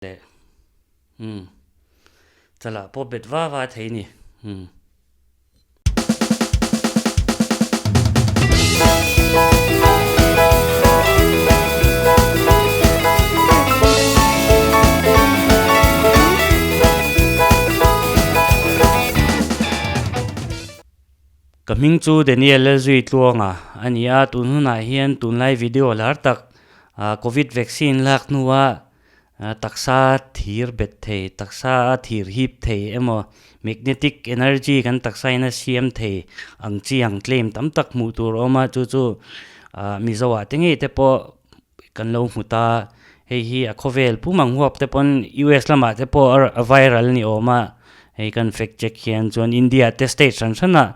Le umm chalah pawh bet va va thei ni umm. Ka hming chu Daniel Lalzui Tluanga a ni a, tun hunah hian tunlai video lar tak Covid vaccine lak hnua Taksa thir bet thei, taksa a thir hip thei emaw magnetic energy kan taksa in a siam thei ang chi ang claim tam tak hmuh tur a awm a, chu chu Mizo ah te ngei te pawh kan lo hmu ta, hei hi a khawvel pum ang huap te pawn US lamah te pawh a viral ni awm a, hei kan fact check hian chuan India te state hran hran ah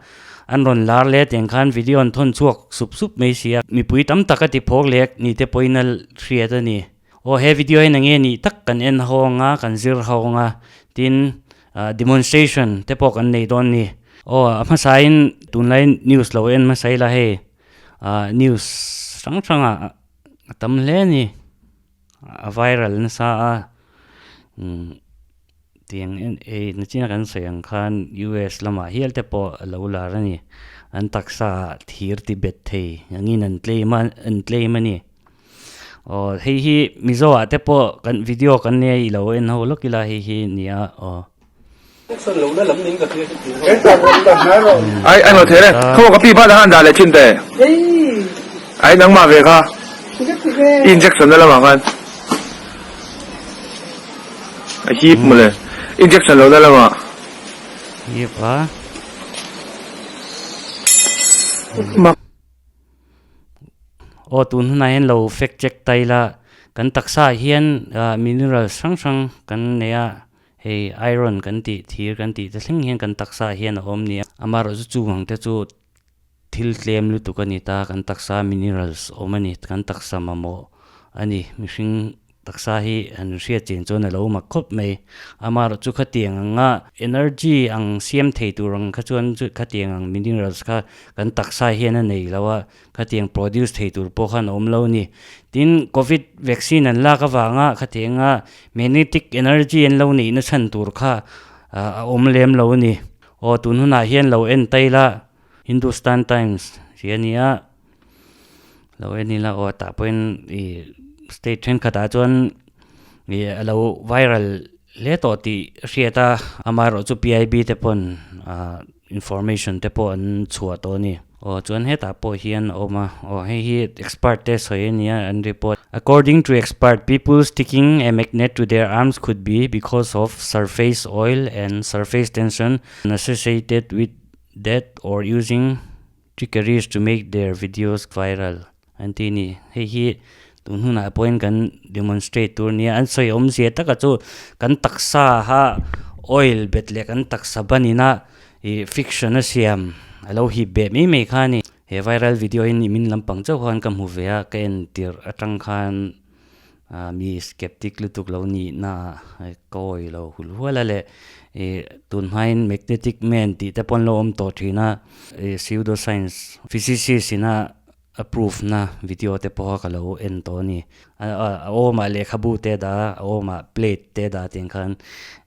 an rawn lar leh tiang khan video an thawn chhuak sup sup mai si a, mipui tam tak a ti phawk leh ni te pawhin a hriat a ni. Aw he video hi eng nge nih tak kan en ho anga kan zir ho anga tin demonstration te pawh kan nei dawn ni. Aw a hmasain tunlai news lo en hmasa ila hei news hrang hrang ah a tam hle a ni a viral nasa a tiang en ei nachina kan sawi ang khan US lamah hial te pawh a lo lar a ni an taksa ah thir ti bet thei angin an claim a an claim a ni aw hei hi Mizo ah te pawh kan video kan nia i lo en ho lawk ila hei hi nia aw. Ai ai lo the le khaw ka pi ba da han da le thin te ai nang ma ve kha injection na lamah khan A hip mawle. Injection lo na lamah. Hip a. Mak. Aw tun hunah hian lo fact check ta ila kan taksa ah hian minerals hrang hrang kan nei a hei iron kan tih thir kan tih te thleng hian kan taksa ah hian a awm nia amaherawhchu chung ang te chu thil tlem lutuk a ni ta kan taksa minerals awm a ni kan taksa mamawh a ni mihring taksa hi han hriat chin chuan a lo mak khawp mai amaherawh chu khatiang anga energy ang siam thei tur ang kha chuan khatiang ang minerals kha kan taksa hian a nei lo a khatiang produce thei tur pawh khan a awm lo a ni tin covid vaccine an lak avanga khatianga magnetic energy an lo neih na chhan tur kha a awm lem lo a ni aw tun hunah hian lo en ta ila. Hindustan Times tih a ni a, lo en ila aw tah pawhin ih state thenkhatah chuan ih a lo viral hle tawh tih a hriat a, amaherawh chu PIB te pawn ah information te pawh an chhuah tawh a ni. Aw chuan hetah pawh hian a awm a, aw hei hi expert te sawi a nia an report. According to expert people sticking a magnet to their arms could be because of surface oil and surface tension associated with That or using trickeries to make their videos viral an ti ni. Hei hi tun hunah pawhin kan demonstrate tur nia an sawi awmzia taka chu kan taksa ha oil bet leh kan taksa banina ih fiction a siam a lo hip beh mai mai kha a ni. He viral video hi nimin lampang chauh khan ka hmu ve a ka entir atang khan Mi skeptic lutuk lo nihna ka awi lo hul hual a le ih tun hmain magnetic man tih te pawh an lo awm tawh thin a ih pseudo science physicist ina a proof na video te pawh ka lo en tawh a ni a awmah lehkhabu te a dah a a awmah plate te a dah tih ang khan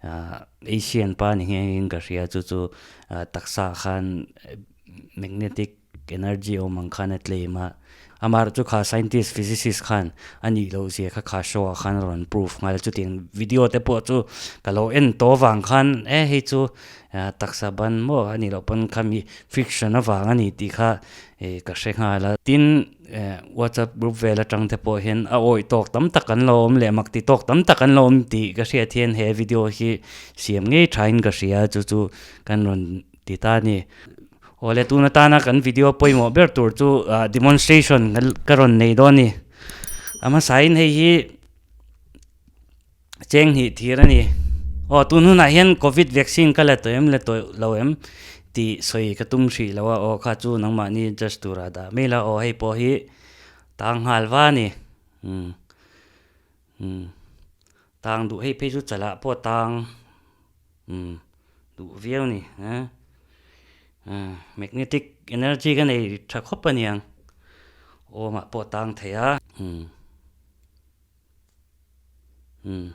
ah Asian pa ni nghe in ka hria chu chu taksa khan magnetic Energy awm ang khan a claim a, amaherawh chu kha scientist physicist khan a nih loh zia kha kha show ah khan a rawn proof nghal a, chutiang video te pawh chu ka lo en tawh avang khan e hei chu taksa ban maw a nih loh pawn khami fiction avang a ni tih kha ih ka hre nghal a. Tin WhatsApp group vel atang te pawh hian a awih tawk tam tak an lo awm leh mak ti tawk tam tak an lo awm tih ka hriat hian he video hi siam ngei thain ka hria chu chu kan rawn ti ta a ni. Awle tun atana kan video pawimawh ber tur chu demonstration ka rawn nei dawn a ni. A hmasain hei hi cheng hnih thir a ni. Aw tun hunah hian covid vaccine ka la tawh em la tawh lo em tih sawi ka tum hrih lo a aw kha chu nangmahni judge turah dah mai la aw hei pawh hi tang nghal va a ni. Umm umm tang duh hei phei chu chalah pawh tang. Umm duh viau ni eh magnetic energy ka nei tha khawp a niang awmah pawh tang thei a umm umm.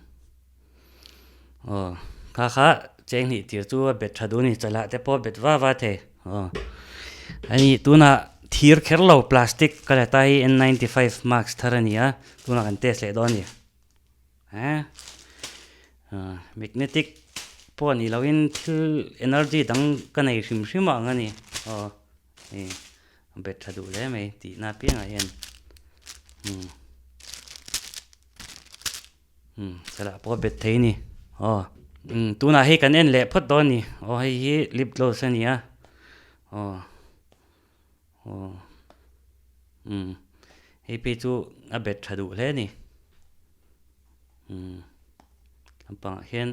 Aw kha kha cheng hnih tir chu a bet tha duh a ni chalah te pawh a bet va va thei aw a ni tunah thir kher lo plastic ka la ta hi N 95 mask thar a ni a tunah kan test leh dawn a ni eh magnetic pawh a nih lohin thil energy dang ka nei hrim hrim ang a ni aw hei a bet tha duh hle mai tihna apiangah hian umm. Umm chalah pawh a bet thei a ni aw umm tunah hei kan en leh phawt dawn a ni aw hei hi lip gloss a ni a aw aw umm hei phei chu a bet tha duh hle a ni umm lampangah hian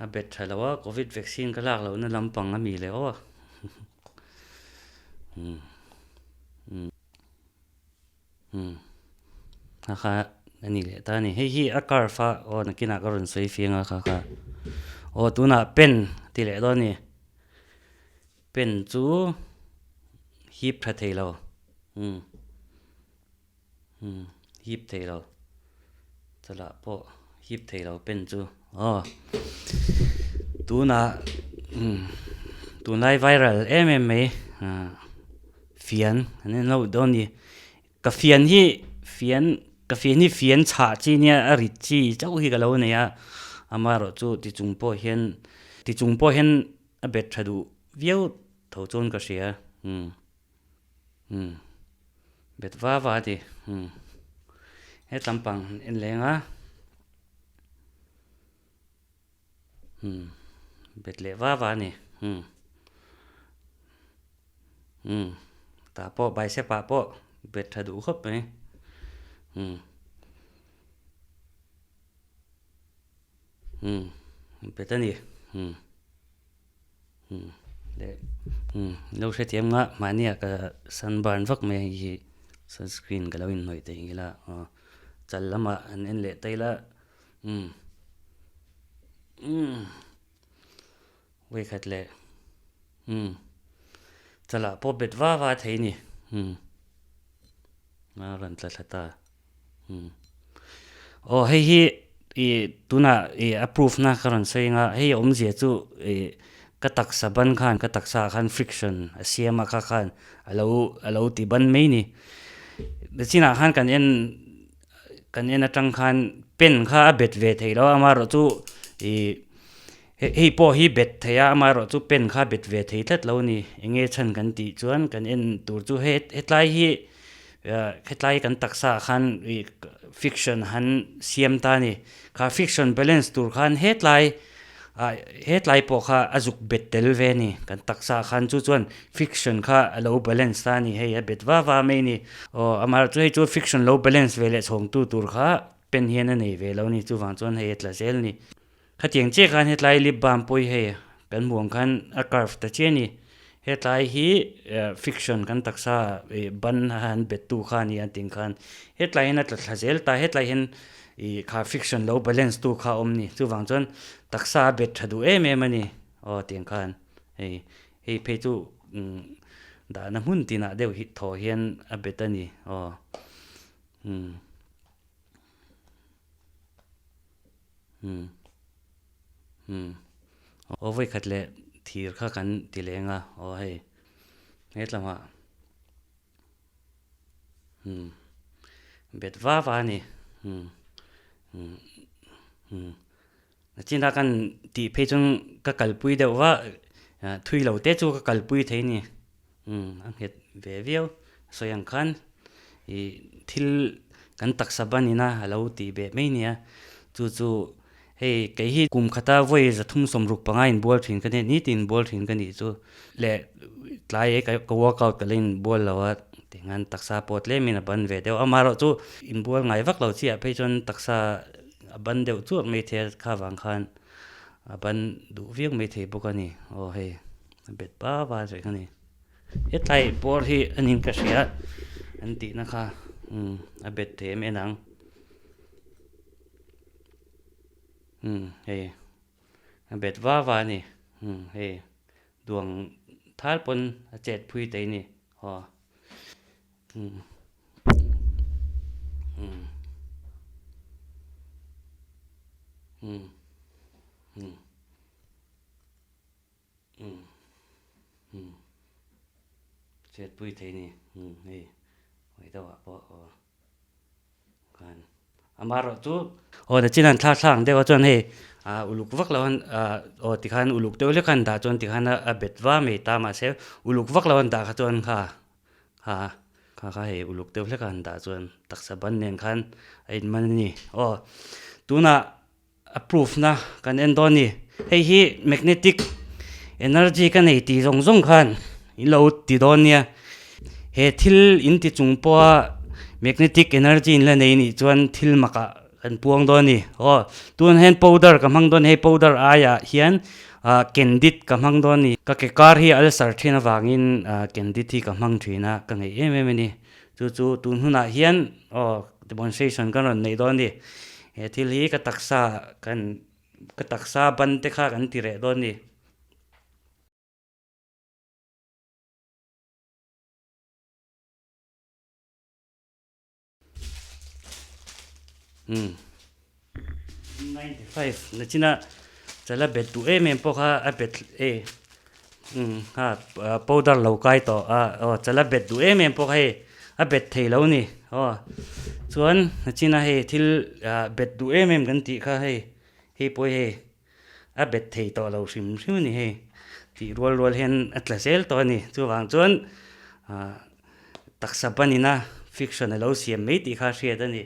a bet tha lo a covid vaccine ka lak lohna lampang a mi leh aw umm umm. Umm kha kha a ni leh ta a ni hei hi a curve a aw nakinah ka rawn sawi fiang a kha kha aw tunah pen ti leh dawn a ni pen chu hip tha thei lo umm umm hip thei lo chawlh pawh hip thei lo pen chu aw tunah umm tunlai viral em em mai ah. Fian an en lo dawn ni. Ka fian hi fian ka fian hi fian chhah chi nia a rit chi chauh hi ka lo nei a, amaherawh chu ti chung pawh hian ti chung pawh hian a bet tha duh viau tho chuan ka hria umm umm bet va va a ti umm hetlam pang en leng a umm bet leh va va a ni umm umm tah pawh bicep ah pawh bet tha duh khawp mai umm umm bet a ni umm umm leh umm lo hrethiam nga mahnia ka sunburn vak mai hei hi sunscreen ka lo inhnawih theih ngil a aw chal lamah an en leh ta ila. Umm umm vawikhat leh umm chalah pawh bet va va thei a ni umm a rawn tla thla ta umm aw hei hi ih tunah ih a proof na ka rawn sawi anga hei awmzia chu ih ka taksa ban khan ka taksa ah khan friction a siam a kha khan alo alo ti ban mai a ni chinah khan kan en. Kan en atang khan pen kha a bet ve thei lo a amaherawh chu ih hei pawh hi bet thei a amaherawh chu pen kha a bet ve thei tlat lo a ni eng nge chhan kan tih chuan kan en tur chu he hetlai hi hetlai kan taksa ah khan ih fiction han siam ta a ni kha fiction balance tur khan hetlai ah hetlai pawh kha a zuk bet tel ve a ni kan taksa ah khan chu chuan fiction kha a lo balance ta a ni hei a bet va va mai a ni aw amaherawhchu hei chu fiction lo balance ve leh chhawng tu tur kha pen hian a nei ve lo a ni chuvang chuan hei a tla zel a ni khatiang chiah khan hetlai lip balm pawh hi hei kan hmuh ang khan a curve ta chiah a ni hetlai hi fiction kan taksa ih ban a han bet tu kha a ni a tih khan hetlai hian a tla thla zel ta hetlai hian ih kha fiction lo balance tu kha a awm a ni chuvang chuan taksa a bet tha duh em em a ni aw tiang khan hei hei phei chu umm dahna hmun tinah deuh hi thaw hian a bet a ni aw umm umm umm aw vawikhat leh thir kha kan ti leng a aw hei hetlamah. Umm bet va va a ni umm umm umm nachina kan tih phei chuan ka kalpui deuh va thui lo te chu ka kalpui thei a ni umm a nghet ve viau sawi ang khan ih thil kan taksa banin a alo tih beh mai nia chu chu hei kei hi kum khata vawi 365 inbual thin ka nia nitin inbual thin ka nih chu leh tlai ka workout ka la inbual lo a tingan taksa pawh tlemin a ban ve deuh a amaherawhchu inbual ngai vak lo chiah phei chuan taksa a ban deuh chuak mai thei a kha vang khan a ban duh viau mai thei bawk a ni aw hei a bet pa va reng a ni hetlai bawr hi a nin ka hria an tihna kha umm a bet thei em en ang umm hei a bet va va a ni umm hei. Duang thal pawn a chet phui thei a ni aw umm umm umm. Umm. Umm. Umm. Chetpui thei ni. Umm hei hawi deuh ah pawh aw khan amaherawh chu aw nichin an thla thla ang deuh a chuan hei ah uluk vak lo an ah aw tikhan uluk deuh hlek an dah chuan tikhan a bet va mai ta mahse uluk vak lo an dah kha chuan kha kha kha kha hei uluk deuh hlek an dah chuan taksa ban nen khan a inman a ni aw tunah A proof na kan en dawn a ni. Hei hi magnetic energy ka nei tih zawng zawng khan in lo ti dawn nia. He thil in ti chung pawha magnetic energy in la nei nih chuan thil makah kan puang dawn a ni. Aw tun hian powder ka hmang dawn a ni. Hei powder aiah hian ah candid ka hmang dawn a ni. Ka ke kar hi ulcer thin avangin ah candid hi ka hmang thin a, ka ngeih em em a ni. Chu chu tun hunah hian aw demonstration kan rawn neih dawn a ni. He thil hi ka taksa kan ka taksa ban te kha kan ti reh dawn a ni. Umm 95 nachina chala bet duh em em pawh kha a bet e umm kha powder lo kai tawh a aw chala bet duh em em pawh kha hei a bet thei lo a ni aw chuan nachina hei thil ah bet duh em em kan tih kha hei hei pawh hei a bet thei tawh lo hrim hrim a ni hei tih rual rual hian a tla zel tawh a ni chuvang chuan ah taksa banina fiction a lo siam mai tih kha a hriat a ni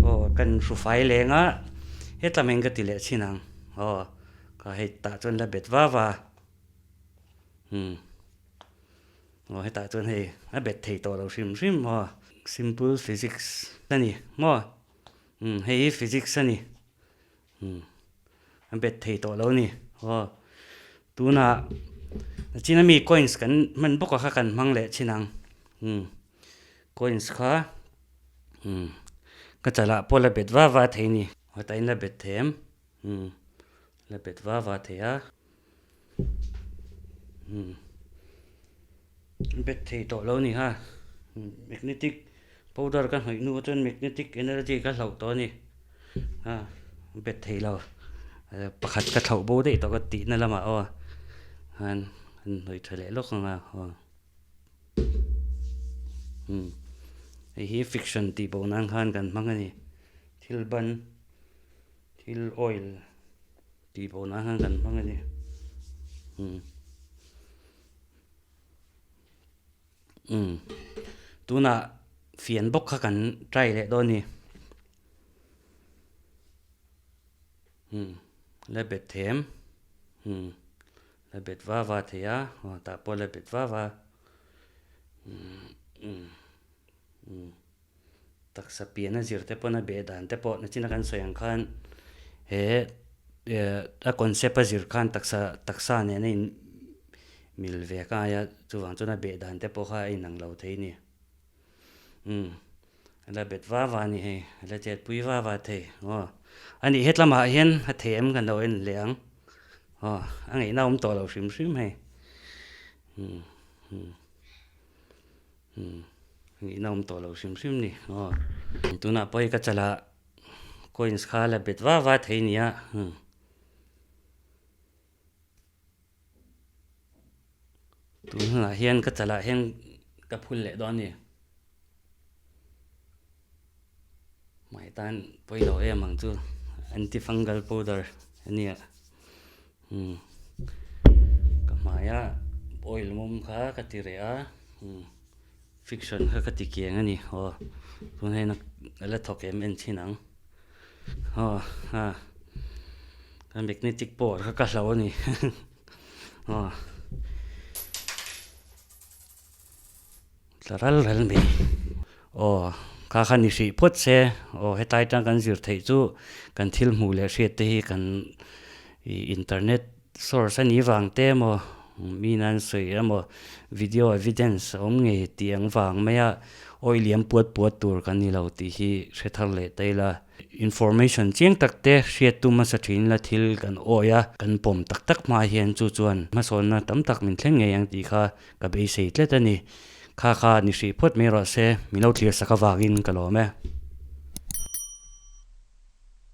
aw kan hrufai leng a hetlam hian ka ti leh chin ang aw ka hei tah chuan la bet va va umm aw hetah chuan hei a bet thei tawh lo hrim hrim aw simple physics a ni maw umm hei hi physics a ni. Umm a bet thei tawh lo ni aw tunah chin ami coins kan hman bawk a kha kan hmang leh chin ang umm coins kha umm ka chalah pawh la bet va va thei ni hetah in la bet thei em umm la bet va va thei a umm bet thei tawh lo ni ha magnetic powder ka hnawih hnu chuan magnetic energy ka hlauh tawh a ni a bet thei lo pakhat ka thlauh bo daih tawh ka tih na lamah aw khan an hnawih tha leh lawk ang a aw umm hei hi fiction tih bo nan khan kan hmang a ni thil ban thil oil tih bo nan khan kan hmang a ni umm. Umm tunah fian bawk kha kan try leh dawn a ni umm la bet thei em umm la bet va va thei a aw tah pawh la bet va va umm umm umm taksa pian a zir te pawn a beh dan te pawh nachina kan sawi ang khan he a concept a zir khan taksa taksa nen a in mil ve kai a chuvang chuan a beh dan te pawh kha a inang lo thei a ni umm a la bet va va a ni hei a la chet pui va va thei aw a nih hetlamah hian a thei em kan lo en leh ang aw a ngaihna a awm tawh lo hrim hrim hei umm umm. Umm nihna awm tawh lo hrim hrim ni aw tunah pawh hei ka chalah coins kha la bet va va thei nia umm tun hunah hian ka chalah hian ka phul leh dawn a ni hmai tan pawi lo em ang chu anti fungal powder a nia umm ka hmaia oil mum kha ka ti reh a umm fiction kha ka ti kiang a ni aw tun hian a la thawk em en thin ang aw ha ka magnetic power kha ka hlau a ni aw tla ral ral mai aw kha kha ni hrih phawt se aw hetlai atang kan zir theih chu kan thil hmuh leh hriat te hi kan ih internet source a nih vang te emaw mi nan sawi emaw video evidence a awm ngei tih ang vang mai a awih liam puat puat tur kan ni lo tih hi hre thar leh ta ila. Information chiang tak te hriat tum hmasa thin la thil kan awi a, kan pawm tak tak hma hian chu chuan hmasawnna tam tak min thleng ngei ang tih kha ka beisei tlat a ni. Kha kha ni hrih phawt mai rawh se, min lo thlir sak avangin ka lawm e.